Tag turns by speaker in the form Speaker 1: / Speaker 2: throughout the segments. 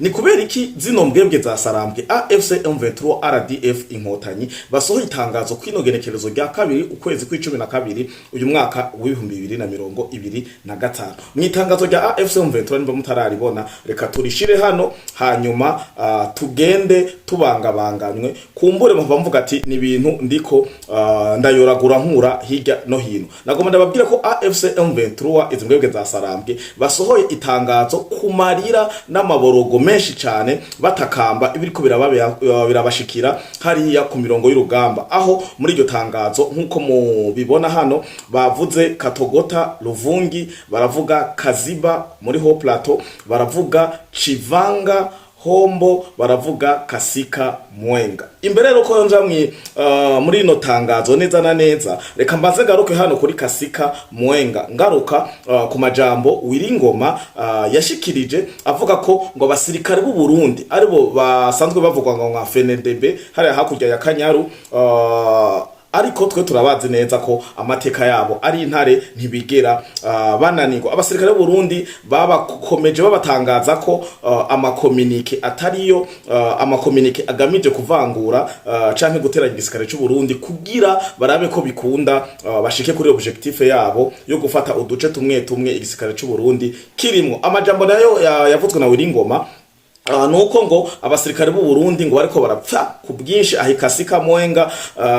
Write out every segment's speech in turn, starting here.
Speaker 1: Ni kubera iki zino mbwebwe za Sarambwe, AFC M23 RDF Inkotanyi, basohoye itangazo kwino genekerezo rya 2 ukwezi kw'12 uyu mwaka w'2025? Mu itangazo rya AFC M23, nimba mutararibona, reka turishire hano, hanyuma tugende tubangabanganywe. Kumbure muva mvuga ati ni ibintu ndiko ndayoragura nkura hirya no hino. Nagomba ndababwira ko AFC M23, izi mbwebwe za Sarambwe, basohoye itangazo ku marira n'amaborogo menshi cyane, batakamba ibiriko birabashikira hariya ku mirongo y'urugamba, aho muri iryo tangazo, nk'uko mubibona hano, bavuze Katogota, Luvungi, baravuga Kaziba muri Haut Plateau, baravuga Chivanga, Hombo, baravuga Kasika, Mwenga. Imbere rero ko nja muri ino tangazo neza na neza, reka mbanze ngaruke hano kuri Kasika, Mwenga, ngaruka ku majambo Wiringoma yashikirije, avuga ko ngo abasirikare b'u Burundi aribo basanzwe bavugwa ngo nka FNDB hariya hakurya ya Kanyaru, ariko twe turabazi neza ko amateka yabo ari intare, ntibigera bananirwa. Abasirikare b'u Burundi babakomeje babatangaza ko ama communiqué atariyo, ama communiqué agamije kuvangura canke guteranya igisirikare c'u Burundi, kugira barabe ko bikunda bashike kuri objectif yabo yo gufata uduce tumwe tumwe igisirikare c'u Burundi kirimwo. Amajambo nayo yavuzwe na Wiringoma nuko ngo abasirikare b'u Burundi ngo bariko barapfa ku bwinshi ahikasika Mwenga,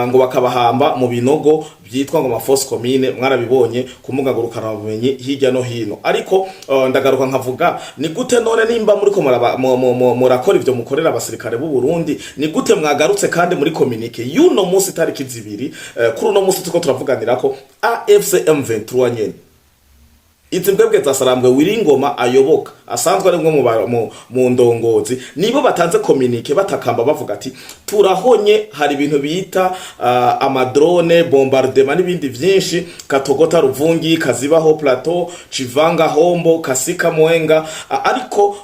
Speaker 1: ngo bakabahamba mu binogo byitwa ngo ma fosses communes. Mwarabibonye ku mbuga ngurukanabumenyi hirya no hino. Ariko ndagaruka nkavuga: ni gute none, nimba muriko murakora ivyo mukorera abasirikare b'u Burundi, ni gute mwagarutse kandi muri communiqué y'uno munsi tariki 2, kuri uno munsi turiko turavuganira ko AFC M23 nyene, izi mbwebwe za Sarambwe Wiringoma ayoboka, asanzwe ari umwe mu ndongozi, nibo batanze communiqué batakamba, bavuga ati: "Turahonye, hari ibintu bita ama drone bombardement n'ibindi vyinshi Katogota, Ruvungi, Kazibaho, Plateau, Chivanga, Hombo, Kasika, Mwenga." Ariko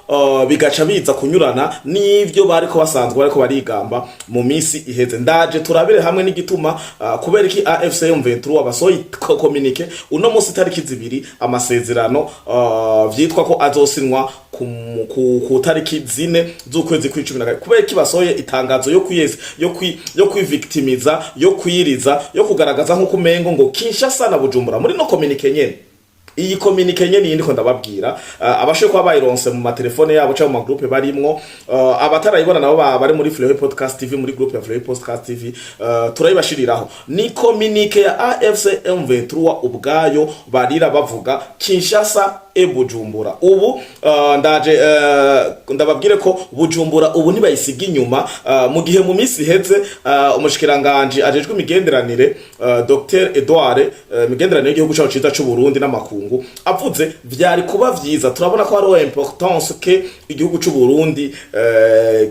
Speaker 1: bigaca biza kunyurana n'ivyo bariko basanzwe bariko barigamba mu misi iheze. Ndaje turabire hamwe n'igituma, kubera iki AFC M23 basohoye communiqué uno munsi tariki 2, amasezerano vyitwa ko azosinwa ku tariki 4 z'ukwezi kw'12. Kubera iki basohoye itangazo yo kwiyeza, yo kwivictimiza, yo kwiriza, yo kugaragaza nk'uko umengo ngo Kinshasa na Bujumbura? Muri no communiqué nyene, iyi communiqué nyene iyi ndiko ndababwira, abashoboye kuba bayironse mu matelefone yabo cyangwa mu ma groupe barimwo, abatarayibona nabo bari muri Fleury Podcast TV, muri groupe ya Fleury Podcast TV, turayibashiriraho. Ni communiqué ya AFC M23 ubwayo, barira bavuga Kinshasa e Bujumbura. Ubu ndaje ndababwire ko Bujumbura ubu ntibayisiga inyuma, mu gihe mu minsi iheze umushikiranganje ajejwe imigenderanire, Dr Edouard, imigenderanire y'igihugu cyacu ciza c'u Burundi n'amakungu, avuze vyari kuba vyiza. Turabona ko hariho importance ke igihugu c'u Burundi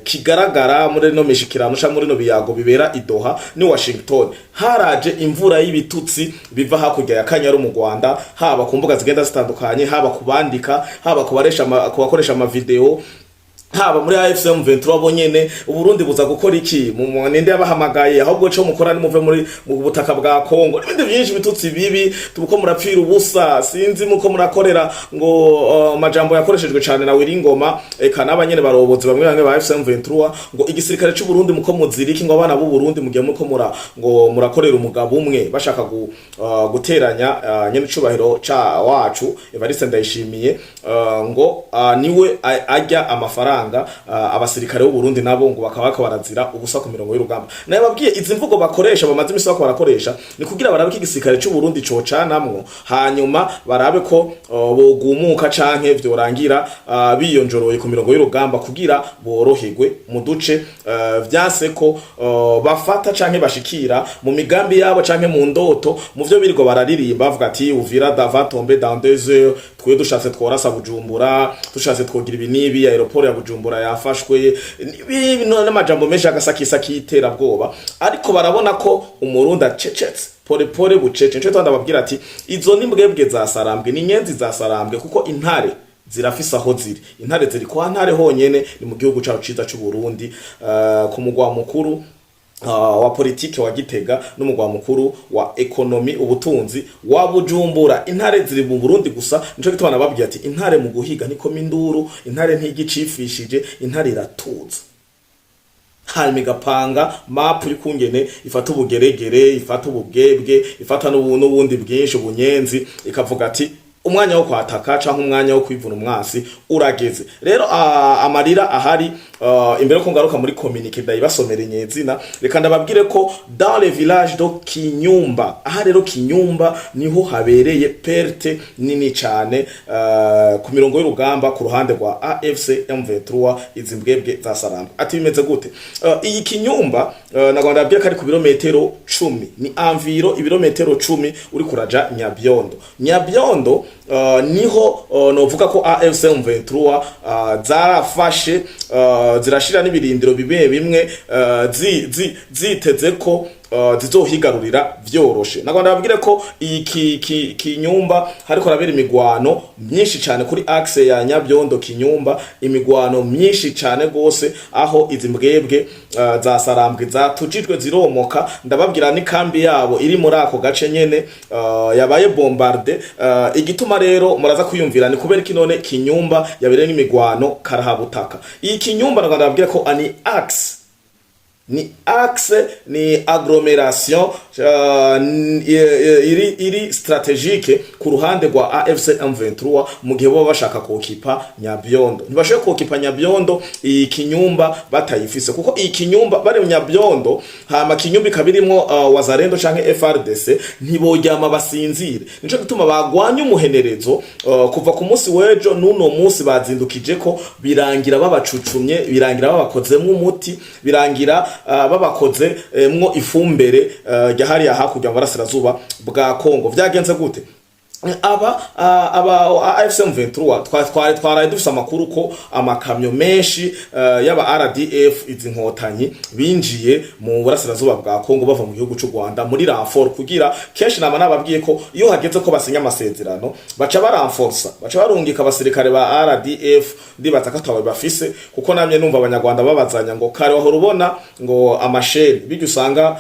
Speaker 1: kigaragara muri no mishikirano canke muri no biyago bibera i Doha ni Washington. Haraje imvura y'ibitutsi biva hakurya ya Kanyaru mu Rwanda, haba ku mbuga zigenda zitandukanye, haba kubandika, haba kubaresha, ku bakoresha ama video, haba muri AFC M23 bo nyene. Uburundi buza gukora iki? Ninde yabahamagaye? Ahubwo cyo mukora ni muve muri mu butaka bwa Kongo, n'ibindi byinshi, bitutsi bibi, tuko murapfira ubusa, sinzi muko murakorera ngo majambo yakoreshejwe cyane na Wiringoma, eka n'abanyene barobozi bamwe bamwe ba AFC M23, ngo igisirikare c'u Burundi muko muziriki, ngo abana b'u Burundi mugiye muko mura ngo murakorera umugabo umwe, bashaka guteranya nyene icubahiro ca wacu Evariste Ndayishimiye, ngo niwe arya amafaranga, abasirikare b'u Burundi nabo ngo bakaba bariko barazira ubusa ku mirongo y'urugamba. Naye babwiye izi mvugo bakoresha, bamaze imisi bako barakoresha, ni kugira barabe ko igisirikare c'u Burundi cocanamwo, hanyuma barabe ko bogumuka canke vyorangira biyonjoroye ku mirongo y'urugamba, kugira boroherwe mu duce vyanse ko bafata canke bashikira mu migambi yabo canke mu ndoto, mu vyo birirwa bararirimba bavuga ati: "Uvira va tomber dans 2 heures, twe dushatse tworasa Bujumbura, dushatse twogira ibi n'ibi, aéroport ya Bujumbura yafashwe," n'amajambo menshi agasakisa y'iterabwoba. Ariko barabona ko Umurundi acecetse pole pole, bucece. Nico ndababwira ati izo ni mbwebwe za Sarambwe, ni inyenzi za Sarambwe, kuko intare zirafise aho ziri. Intare ziri kwa Ntare honyene, ni mu gihugu cacu ciza c'u Burundi, ku mugwa mukuru. wa politike wa Gitega n'umugwa mukuru wa économie, ubutunzi, wa Bujumbura. Intare ziri mu Burundi gusa. Nico gituma nababwiye ati intare mu guhiga niko minduru, intare ntigicifishije, intare iratuza, hanyuma igapanga mapu y'ukungene ifata ubugeregere, ifata ububwebwe, ifata n'ubundi bwinshi ubunyenzi, ikavuga ati umwanya wo kwataka canke umwanya wo kwivuna umwasi urageze. Rero amarira ahari, imbere ko ngaruka muri communiqué ndayibasomera nyezina, reka ndababwire ko dans le village de Kinyumba, aha rero Kinyumba niho habereye perte nini cane ku mirongo y'urugamba ku ruhande rwa AFC M23, izi mbwebwe za Sarambwe. Ati bimeze gute? Iyi Kinyumba, nagomba ndababwire ko ari ku birometero 10, ni environ ibirometero 10 uri kuraja Nyabyondo. Nyabyondo niho novuga ko AFC M23 zarafashe, zirashira n'ibirindiro bimwe bimwe, ziteze ko zizohigarurira vyoroshe. Nagomba ndababwire ko iyi Kinyumba hariko harabera imigwano myinshi cane kuri axe ya Nyabyondo Kinyumba, imigwano myinshi cane gose, aho izi mbwebwe za Sarambwe zatujijwe ziromoka. Ndababwira ni kambi yabo iri muri ako gace nyene yabaye bombardée. Igituma rero muraza kwiyumvira ni kubera iki none Kinyumba yabereye imigwano karahabutaka. Iyi Kinyumba nagomba ndababwire ko ani axe, ni axe, ni agglomération iri stratégique ku ruhande rwa AFC M23 mu gihe bo bashaka kokipa Nyabyondo. Ntibashoboye kokipa Nyabyondo iyi Kinyumba batayifise, kuko iyi Kinyumba bari mu Nyabyondo, hama Kinyumba ikaba irimwo Wazalendo canke FARDC, ntiboryama basinzire. Nico gituma bagwanya umuhenerezo kuva ku munsi w'ejo n'uno munsi bazindukije ko birangira babacucumye, birangira babakozemwo umuti, birangira babakoze mwo ifumbere rya hariya hakurya mu burasirazuba bwa Kongo. Vyagenze gute? Aba AFC M23 twari twaraye dufise amakuru ko amakamyo menshi y'aba RDF, izi nkotanyi, binjiye mu burasirazuba bwa Kongo bava mu gihugu c'u Rwanda muri renfort, kugira kenshi nama nababwiye ko iyo hageze ko basinya amasezerano baca baranforsa, baca barungika abasirikare ba RDF. Ndibaza ko atawe bafise, kuko namye numva Abanyarwanda babazanya ngo kare wahora ubona ngo amasheni bijya usanga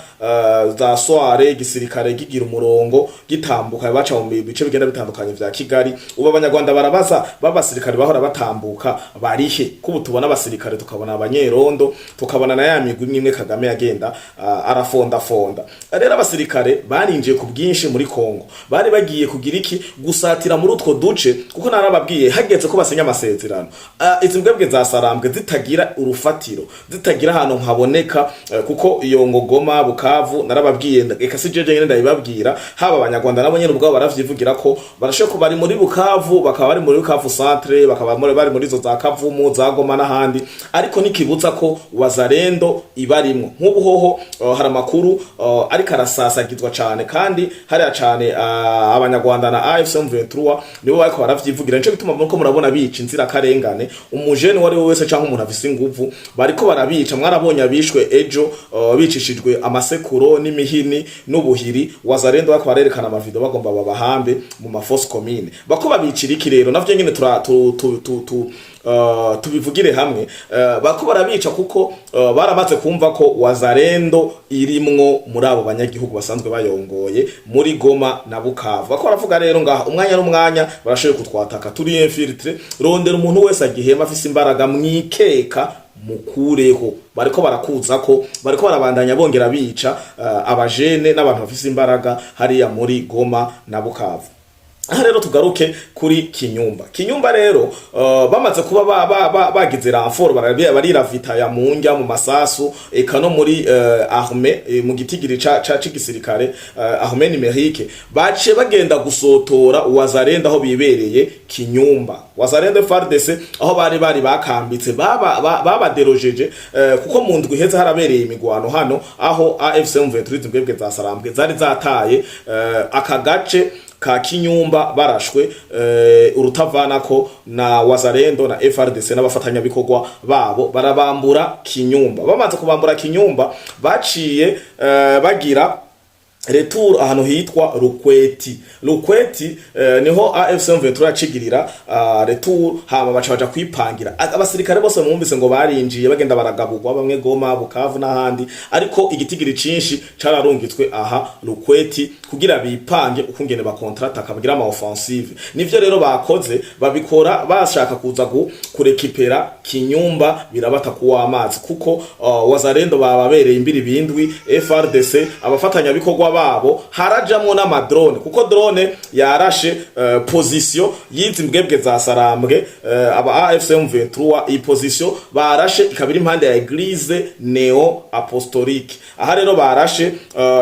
Speaker 1: za soire igisirikare gigira umurongo gitambuka baca mu bice bigenda bitandukanye vya Kigali. Ubu Abanyarwanda barabaza babasirikare bahora batambuka barihe, kubu tubona abasirikare, tukabona abanyerondo, tukabona na ya migwi imwe imwe Kagame yagenda arafonda fonda. Rero abasirikare barinjiye ku bwinshi muri Kongo, bari bagiye kugira iki? Gusatira muri utwo duce, kuko narababwiye hageze ko basinya amasezerano, izi mbwebwe za Sarambwe zitagira urufatiro, zitagira ahantu haboneka, kuko iyo ngo Goma, Bukavu, narababwiye, eka si jeje nyene ndabibabwira, haba Abanyarwanda nabo nyene ubwabo baravyivugira ko barashoboye ko bari muri Bukavu, bakaba bari muri Bukavu centre, bakaba bari muri izo za Kavumu, za Goma n'ahandi, ariko nikibuza ko Wazalendo ibarimwo. Nk'ubu hoho hari amakuru ariko arasasagizwa cane kandi hariya cane, Abanyarwanda na AFC M23 nibo bariko baravyivugira. Nico gituma muriko murabona bica inzirakarengane, umujene uwo ari we wese canke umuntu afise inguvu bariko barabica. Mwarabonye abishwe ejo, bicishijwe amasekuro n'imihini n'ubuhiri. Wazalendo bariko barerekana amavideo bagomba babahambe mu ma fosses communes. Bako babicira iki rero? Navyo nyene tura tu, tu, tu, tu tubivugire hamwe. Bako barabica kuko baramaze kumva ko Wazalendo irimwo muri abo banyagihugu basanzwe bayongoye muri Goma na Bukavu. Bako baravuga rero ngaha umwanya n'umwanya barashoboye kutwataka, turi infiltrés. Rondera umuntu wese agihema afise imbaraga mwikeka, mukureho. Bariko barakuza ko bariko barabandanya bongera bica abajene n'abantu bafise imbaraga hariya muri Goma na Bukavu. Aha rero tugaruke kuri Kinyumba. Kinyumba rero, bamaze kuba bagize renfort, bariravitaya mu njya, mu masasu, eka no muri armée, mu gitigiri ca c'igisirikare, armée numérique, baciye bagenda gusotora Wazalendo aho bibereye Kinyumba. Wazalendo, FARDC, aho bari bakambitse babaderojeje, kuko mu ndwi iheze harabereye imigwano hano, aho AFC M23, imbwebwe za Sarambwe, zari zataye aka gace ka Kinyumba, barashwe urutavanako na Wazalendo na FARDC n'abafatanyabikorwa babo, barabambura Kinyumba. Bamaze kubambura Kinyumba baciye bagira retour ahantu hitwa Rukweti. Rukweti niho AFC M23 yacigirira retour, hama baca baja kwipangira. Abasirikare bose mwumvise ngo barinjiye bagenda baragaburwa, bamwe Goma, Bukavu n'ahandi, ariko igitigiri cinshi cararungitswe aha Rukweti kugira bipange ukungene ba contre-attaque, bagira ama offensive. Nivyo rero bakoze, babikora bashaka kuza kurekipera Kinyumba, birabata kuwa amazi, kuko Wazalendo bababereye imbiri bindwi, FARDC abafatanyabikorwa babo, harajamwo n'ama drone, kuko drone yarashe position y'izi mbwebwe za Sarambwe, aba AFC M23. Iyi position barashe ikaba iri impande ya Église Néo Apostolique. Aha rero barashe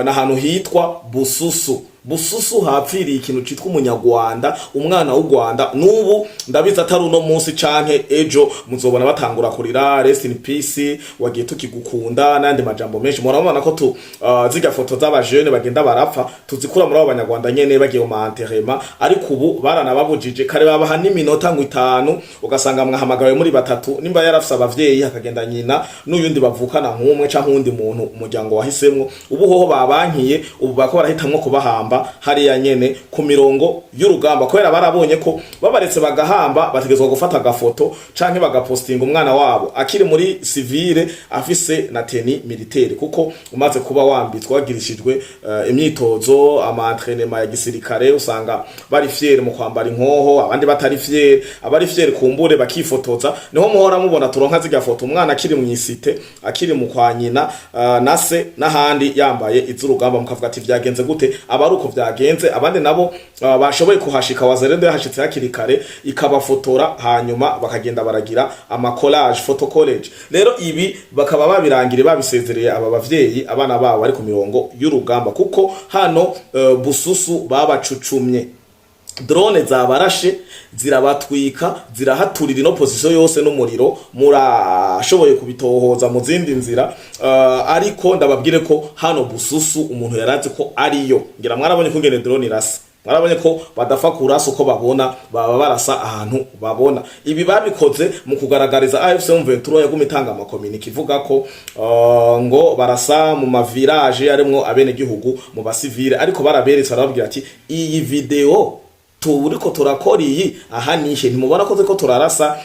Speaker 1: n'ahantu hitwa Bususu. Bususu hapfiriye ikintu citwa Umunyarwanda, umwana w'u Rwanda. N'ubu ndabizi atari uno munsi canke ejo muzobona batangura kurira "Rest in peace, wagiye tukigukunda" n'andi majambo menshi. Murabona ko tu zirya foto z'abajene bagenda barapfa tuzikura muri abo Banyarwanda nyene bagiye mu ma enterrement, ariko ubu baranababujije. Kare babaha n'iminota ngo 5, ugasanga mwahamagawe muri batatu, nimba yarafise abavyeyi hakagenda nyina n'uyundi bavukana nk'umwe canke uwundi muntu umuryango wahisemwo. Ubu hoho babankiye, ubu bako barahitamwo kubahamba hariya nyene ku mirongo y'urugamba, kubera barabonye ko babaretse bagahamba bategezwa gufata agafoto canke bagapostinga umwana wabo akiri muri civile afise na tenue militaire, kuko umaze kuba wambitswe, wagirishijwe imyitozo, ama entraînement ya gisirikare, usanga bari fier mu kwambara inkoho, abandi batari fier. Abari fier kumbure bakifotoza, niho muhora mubona turonka zirya foto umwana akiri mu isite, akiri mu kwa nyina na se n'ahandi, yambaye iz'urugamba, mukavuga ati vyagenze gute? Aba ari uko vyagenze. Abandi nabo bashoboye kuhashika, Wazalendo yahashitse hakiri kare ikabafotora, hanyuma bakagenda baragira ama collage, photo collage. Rero ibi bakaba babirangire, babisezereye aba bavyeyi abana babo bari ku mirongo y'urugamba, kuko hano Bususu babacucumye, drone zabarashe zirabatwika, zirahaturira ino position yose n'umuriro. Murashoboye kubitohoza mu zindi nzira, ariko ndababwire ko hano Bususu umuntu yarazi ko ariyo. Ngira mwarabonye ko ngene drone irasa, mwarabonye ko badafa kurasa uko babona, baba barasa ahantu babona. Ibi babikoze mu kugaragariza AFC M23 yaguma itanga ama communiqué ivuga ko ngo barasa mu ma village arimwo abene gihugu, mu basivile, ariko baraberetse, barababwira ati iyi video turiko turakora iyi aha nihe? Ntimubona ko turiko turarasa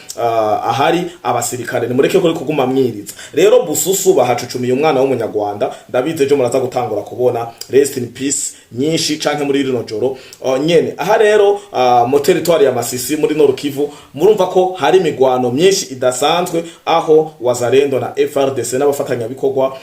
Speaker 1: ahari abasirikare? Nimureke ko kuguma mwiriza. Rero Bususu bahacucumiye umwana w'Umunyarwanda. Ndabizi ejo muraza gutangura kubona "Rest in peace" nyinshi, canke muri rino joro nyene. Aha rero mu territoire ya Masisi muri Nord Kivu murumva ko hari imigwano myinshi idasanzwe, aho Wazalendo na FARDC n'abafatanyabikorwa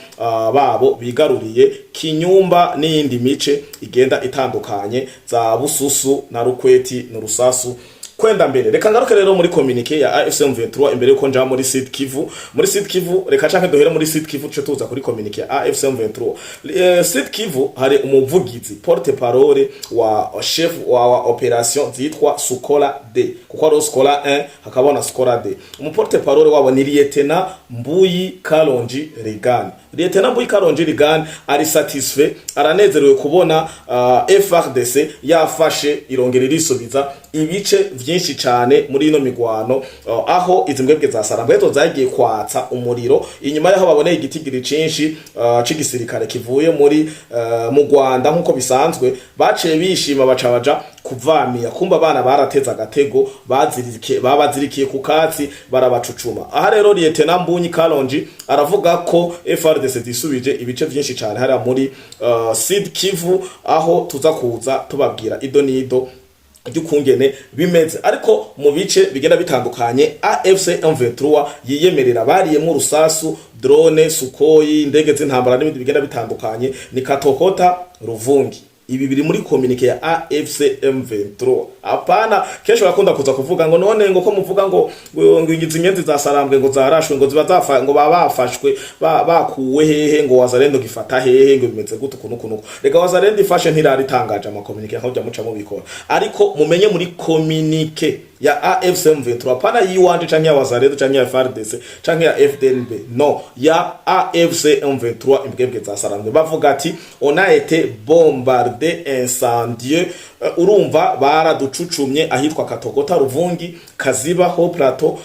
Speaker 1: babo bigaruriye Kinyumba n'iyindi mice igenda itandukanye za Bususu na Rukweti n'Urusasu kwenda mbere. Reka ngaruke rero muri communiqué ya AFC M23 imbere yuko nja muri Sud Kivu. Muri Sud Kivu, reka canke duhere muri Sud Kivu tuce tuza kuri communiqué ya AFC M23. Sud Kivu hari umuvugizi, porte parole wa chef wa opération zitwa Sukola D, kuko ari Sukola 1 hakaba na Sukola D. Umu porte parole wabo ni Lieutenant Mbuyi Kalonji Regan. Lieutenant Mbuyi Kalonji Regan ari satisfait, aranezerewe kubona FARDC yafashe irongera irisubiza ibice vyinshi cane muri ino migwano, aho izi mbwebwe za Sarambwe zagiye kwatsa umuriro inyuma yaho baboneye igitigiri cinshi c'igisirikare kivuye muri mu Rwanda. Nkuko bisanzwe baciye bishima, baca baja kuvamiya, kumba abana barateze agatego, bazirikiye, babazirikiye ku katsi, barabacucuma. Aha rero Lieutenant Mbunyi Kalonji aravuga ko FARDC zisubije ibice vyinshi cane hariya muri Sud Kivu, aho tuza kuza tubabwira ido nido ry'ukungene bimeze. Ariko mu bice bigenda bitandukanye AFC M23 yiyemerera bariyemwo urusasu, drone, Sukhoi, indege z'intambara n'ibindi bigenda bitandukanye, ni Katokota, Ruvungi. Ibi biri muri communiqué ya AFC M23. Apana kenshi bakunda kuza kuvuga ngo none ngo ko muvuga ngo izi nyenzi za Sarambwe ngo zarashwe, ngo ziba zafa, ngo baba bafashwe, bakuwe hehe, ngo Wazalendo gifata hehe, ngo bimeze gute ukuntu ukuntu. Reka Wazalendo ifashe ntirari itangaje ama communiqué nkaho bya muca mubikora, ariko mumenye muri communiqué Ya AFC M23, pana yiwanje canke ya Wazalendo canke ya FARDC canke ya FDNB, no, ya AFC M23, imbwebwe za Sarambwe. Bavuga ati: "On a été bombardé, incendié." Urumva baraducucumye ahitwa Katogota, Ruvungi, Kaziba, Haut Plateau,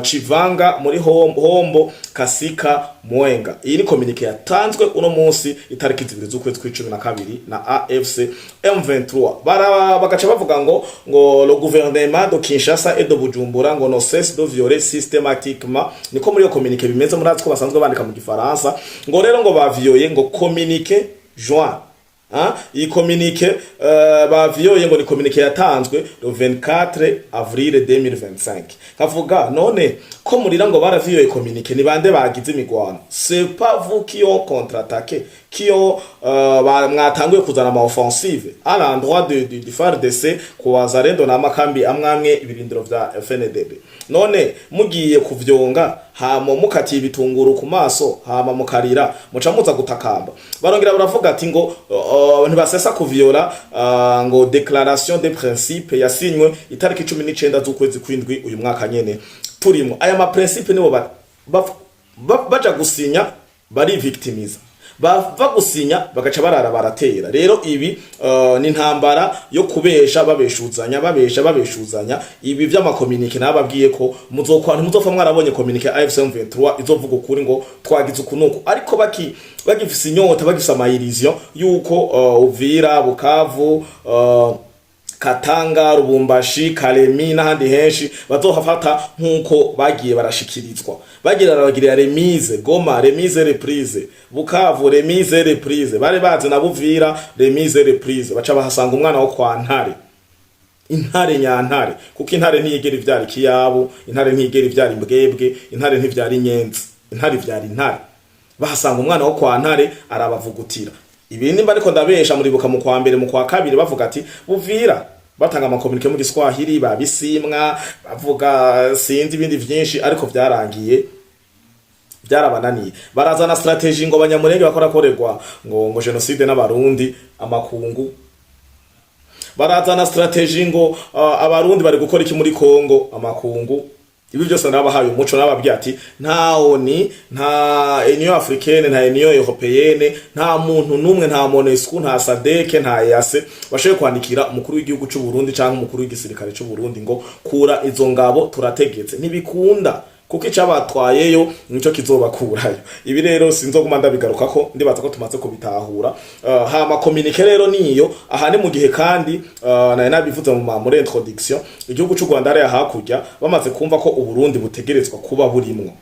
Speaker 1: Chivanga, muri Hombo, Kasika, Mwenga. Iyi ni communiqué yatanzwe uno munsi itariki 2 z'ukwezi kw'icumi na kabiri na AFC M23. Bara bagaca bavuga ngo le gouvernement de Kinshasa et de Bujumbura ngo no cesse de violer systématiquement. Niko muri iyo communiqué bimeze. Murazi ko basanzwe bandika mu Gifaransa. Ngo rero ngo bavioye ngo communiqué juin. Hein? Iyi communiqué bavioye ngo ni communiqué yatanzwe le 24 avril 2025. Kavuga none ko murira ngo baravioye communiqué, ni bande bagize imigwano? C'est pas vous qui ont contre-attaqué, qui ont mwatanguye kuzana ama offensive à l'endroit du FARDC, ku Wazalendo n'amakambi amwamwe, ibirindiro vya FNDB. None mugiye kuvyonga, hama mukatiye ibitunguru ku maso, hama mukarira, muca muza gutakamba. Barongera baravuga ati ngo ntibasesa kuviola ngo déclaration de principe yasinywe itariki 19 z'ukwezi kw'indwi uyu mwaka nyene turimo. Aya ma principe nibo baja gusinya bari victimiza, bava gusinya bagaca barara baratera. Rero ibi ni intambara yo kubesha, babeshuzanya, babesha, babeshuzanya. Ibi vy'ama communiqué nababwiye ko muzokwa ntimuzopfa mwarabonye communiqué AFC M23 izovuga ukuri ngo twagize uku nuku, ariko bagifise inyota, bagifise ama illusion yuko Uvira, Bukavu, Katanga, Rubumbashi, Kalemi n'ahandi henshi bazohafata nk'uko bagiye barashikirizwa. Bagiye barabagirira remise Goma, remise, reprise Bukavu, remise, reprise. Bari bazi na Buvira, remise, reprise. Baca bahasanga umwana wo kwa Ntare, intare nyantare, kuko intare ntiyigera ivyara ikiyabu, intare ntiyigera ivyara imbwebwe, intare ntivyara inyenzi, intare ivyara intare. Bahasanga umwana wo kwa Ntare, arabavugutira. Ibi nimba ariko ndabesha, muribuka mu kwa mbere, mu kwa kabiri, bavuga ati Buvira, batanga ama communiqué mu Giswahili, babisimwa, bavuga sinzi ibindi vyinshi, ariko vyarangiye byarabananiye. Barazana stratégie ngo Abanyamurenge bakora korerwa ngo génocide n'Abarundi, amakungu. Barazana stratégie ngo Abarundi bari gukora iki muri Kongo, amakungu. Ibi byose nabahaye umuco, nababwiye ati nta ONU, nta Union Africaine, nta Union Européenne, nta muntu numwe, nta MONUSCO, nta SADC, nta EAC bashoboye kwandikira umukuru w'igihugu c'u Burundi canke umukuru w'igisirikare c'u Burundi ngo kura izo ngabo, turategetse. Ntibikunda, kuko icabatwayeyo nico kizobakurayo. Ibi rero sinzoguma ndabigaruka ko ndibaza ko tumaze kubitahura. Hama communiqué rero niyo aha ni mu gihe kandi nari nabivuze muri introduction, igihugu c'u Rwanda hariya hakurya bamaze kumva ko Uburundi butegerezwa kuba burimwo,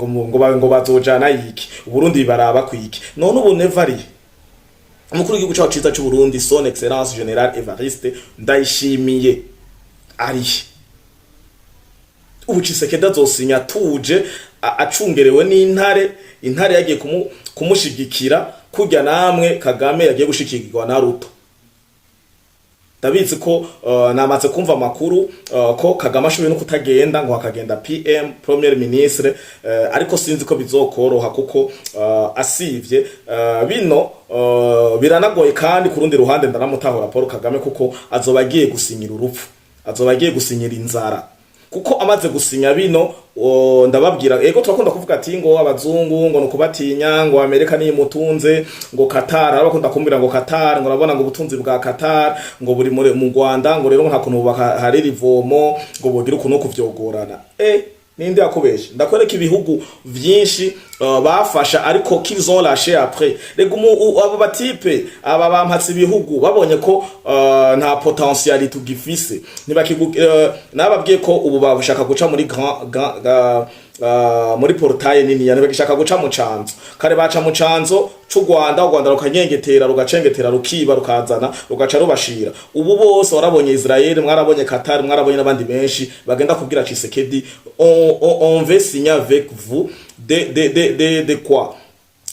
Speaker 1: ngo bazojana yiki, Uburundi baraba kwiki. None ubu Neva ari umukuru w'igihugu cacu ciza c'u Burundi, Son Excellence Général Evariste Ndayishimiye, ari ubu Tshisekedi azosinya tuje acungerewe n'intare. Intare yagiye kumushigikira kurya namwe Kagame yagiye gushikirwa na Ruto. Ndabizi ko namaze kumva amakuru ko Kagame ashoboye no kutagenda, ngo hakagenda PM, Premier Ministre, ariko sinzi ko bizokoroha kuko asivye bino biranagoye. Kandi ku rundi ruhande ndaramutahura Paul Kagame, kuko azoba agiye gusinyira urupfu, azoba agiye gusinyira inzara, kuko amaze gusinya bino ndababwira, ego turakunda kuvuga ati ngo abazungu ngo nukubatinya, ngo Amerika niyo imutunze, ngo Qatar, abakunda kumbwira ngo Qatar, ngo urabona ngo ubutunzi bwa Qatar ngo buri mu Rwanda, ngo rero nta kuntu bubaka ivomo ngo bogira ukuntu kuvyogorana. Ninde yakubeshe? Ndakwereka ibihugu vyinshi bafasha ariko qu'ils ont lâché après. Rega abo ba type, aba bampatse ibihugu, babonye ko nta potentialité tugifise, ntibakigu. Nababwiye ko ubu bashaka guca muri grand, grand muri portail nini ya, ntibagishaka guca mu canzo. Kare baca mu canzo c'u Rwanda, u Rwanda rukanyengetera, rugacengetera, rukiba, rukazana, rugaca rubashira. Ubu bose warabonye Israel, mwarabonye Qatar, mwarabonye n'abandi benshi bagenda kubwira Tshisekedi: On veut signer avec vous de quoi?"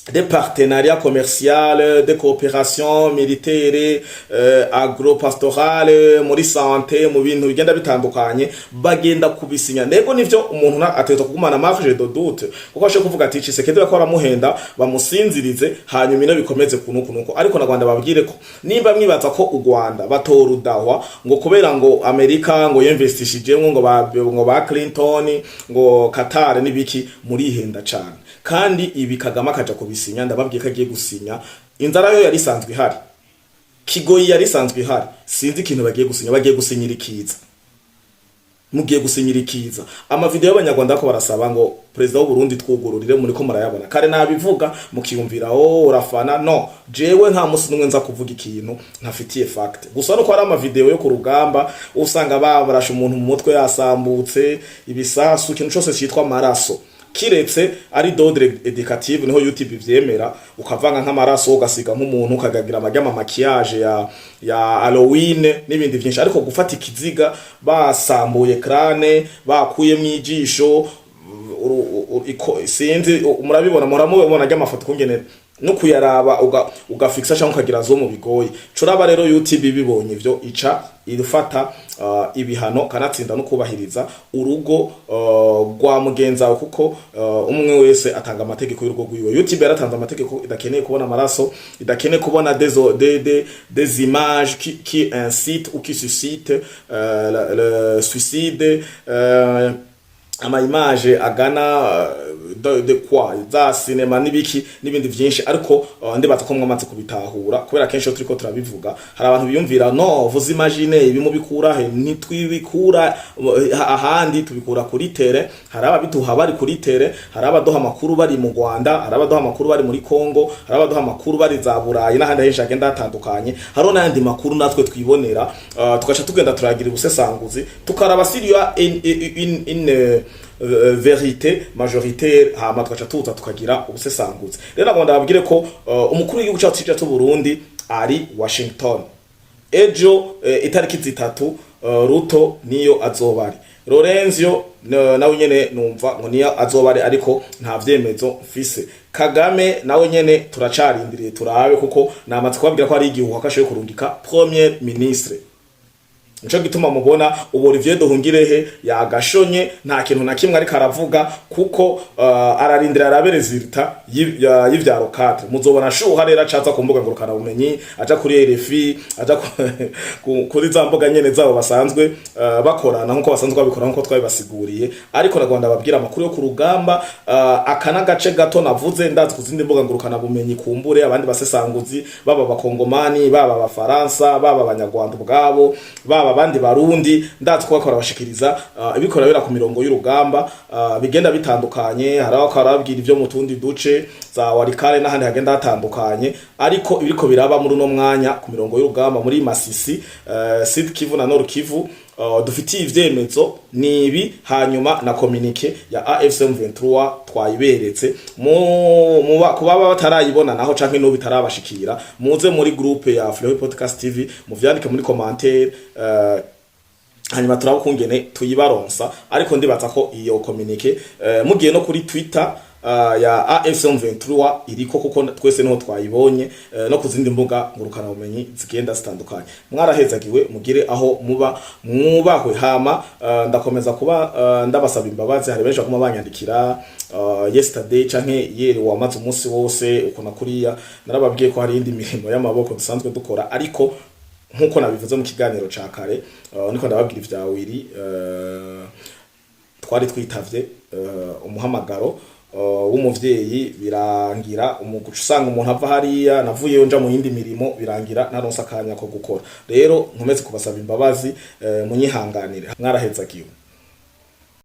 Speaker 1: Des partenariats commerciaux, de coopération militaire, agro-pastorale, muri santé, mu bintu bigenda bitandukanye, bagenda kubisinya. Nego nivyo, umuntu ategerezwa kugumana marge de doute, kuko ashobora kuvuga ati Tshisekedi ko aramuhenda, bamusinzirize, hanyuma ino bikomeze kunuku nuko. Ariko na Rwanda babwire ko nimba mwibaza ko u Rwanda batora udahwa ngo kubera ngo Amerika ngo yinvestishijemwo, ngo ba Clinton, ngo Qatar n'ibiki, murihenda cane. Kandi ibi Kagame akaja kubisinya, ndababwiye ko agiye gusinya inzara yo yari isanzwe ihari, kigoyi yari isanzwe ihari. Sinzi ikintu bagiye gusinya, bagiye gusinyira ikiza, mugiye gusinyira ikiza. Amavideo y'Abanyarwanda ko barasaba ngo perezida w'u Burundi twugururire, muri ko murayabona. Kare nabivuga mukiyumvira oh urafana. No jewe nta musi numwe nza kuvuga ikintu ntafitiye fact. Gusa nuko hari amavideo yo ku rugamba, usanga babarashe umuntu mu mutwe yasambutse, ibisasu, ikintu cyose cyitwa amaraso, kiretse ari d'ordre éducative niho YouTube ivyemera, ukavanga nk'amaraso, ugasiga nk'umuntu, ukagagira amajya maquillage ya Halloween n'ibindi vyinshi. Ariko gufata ikiziga basambuye crâne, bakuyemwo ijisho, sinzi, murabibona, muramubona ajya amafoto kungene no kuyaraba ugafixa cyangwa ukagira zo mu bigoye. Curaba rero YouTube bibonye ivyo, ica irufata ibihano, kanatsinda no kubahiriza urugo rwa mugenzi wawe, kuko umwe wese atanga amategeko y'urugo rwiwe. YouTube yaratanze amategeko, idakeneye kubona amaraso, idakeneye kubona des images qui incitent ou qui suscitent le suicide, ama image agana de quoi za cinéma n'ibiki n'ibindi vyinshi. Ariko ndibaza ko mwamaze kubitahura, kubera kenshi iyo turiko turabivuga hari abantu biyumvira: "No vous imaginez, ibi mubikura he?" Ntitwibikura ahandi, tubikura kuri terrain. Hari ababituha bari kuri terrain, hari abaduha amakuru bari mu Rwanda, hari abaduha amakuru bari muri Congo, hari abaduha amakuru bari za Burayi n'ahandi henshi hagenda hatandukanye. Hariho n'ayandi makuru natwe twibonera, tugaca tugenda turagira ubusesanguzi, tukaraba s'il y a une vérité majoritaire, hama tugaca tuza tukagira ubusesanguzi. Rero nagomba ndababwire ko umukuru w'igihugu cyacu cyiza cy'u Burundi ari Washington ejo, itariki 3. Ruto niyo azoba ari, Lorenzo nawe nyene numva ngo niyo azoba ari, ariko nta vyemezo mfise. Kagame nawe nyene turacarindiriye turabe, kuko namaze kubabwira ko ari igihuha ko ashoboye kurungika premier ministre. Nico gituma mubona ubu Olivier Duhungirehe yagashonye, nta kintu na kimwe ariko aravuga, kuko ararindira arabe résultat y'ivya le 4. Muzobona shuha rero acaza ku mbuga ngurukana bumenyi, aja kuri RFI, aja kuri za mbuga nyene zabo basanzwe bakorana, nkuko basanzwe babikora, nkuko twabibasiguriye. Ariko na Rwanda babwira amakuru yo ku rugamba, aka n'agace gato navuze. Ndazi ku zindi mbuga ngurukana bumenyi kumbure abandi basesanguzi, baba Abakongomani, baba Abafaransa, baba Abanyarwanda ubwabo, baba abandi Barundi, ndazi ko bakora bashikiriza ibikora bera ku mirongo y'urugamba, bigenda bitandukanye. Hari aho karabwira ivyo mu tundi duce za Walikale n'ahandi hagenda hatandukanye. Ariko ibiriko biraba muri uno mwanya ku mirongo y'urugamba muri Masisi, Sud Kivu na Nord Kivu, dufitiye ivyemezo ni ibi. Hanyuma na communiqué ya AFC M23 twayiberetse. Mu kuba batarayibona naho canke n'ubu bitarabashikira, muze muri groupe ya Fleury Podcast TV, muvyandike muri commentaire, hanyuma turaba ukungene tuyibaronsa. Ariko ndibaza ko iyo communiqué, mugiye no kuri Twitter ya AFC M23 iriko, kuko twese niho twayibonye, no ku zindi mbuga ngurukana bumenyi zigenda zitandukanye. Mwarahezagiwe, mugire aho muba mwubahwe. Hama ndakomeza kuba ndabasaba imbabazi. Hari benshi baguma banyandikira yesterday canke yeri wamaze umunsi wose uko na kuriya. Narababwiye ko hari indi mirimo y'amaboko dusanzwe dukora, ariko nkuko nabivuze mu kiganiro ca kare, niko ndababwira ivya Wiri, twari twitavye umuhamagaro w'umuvyeyi, birangira umuguca usanga umuntu ava hariya navuyeyo nja mu yindi mirimo, birangira naronse akanya ko gukora. Rero nkomeze kubasaba imbabazi, munyihanganire. Mwarahezagiwe.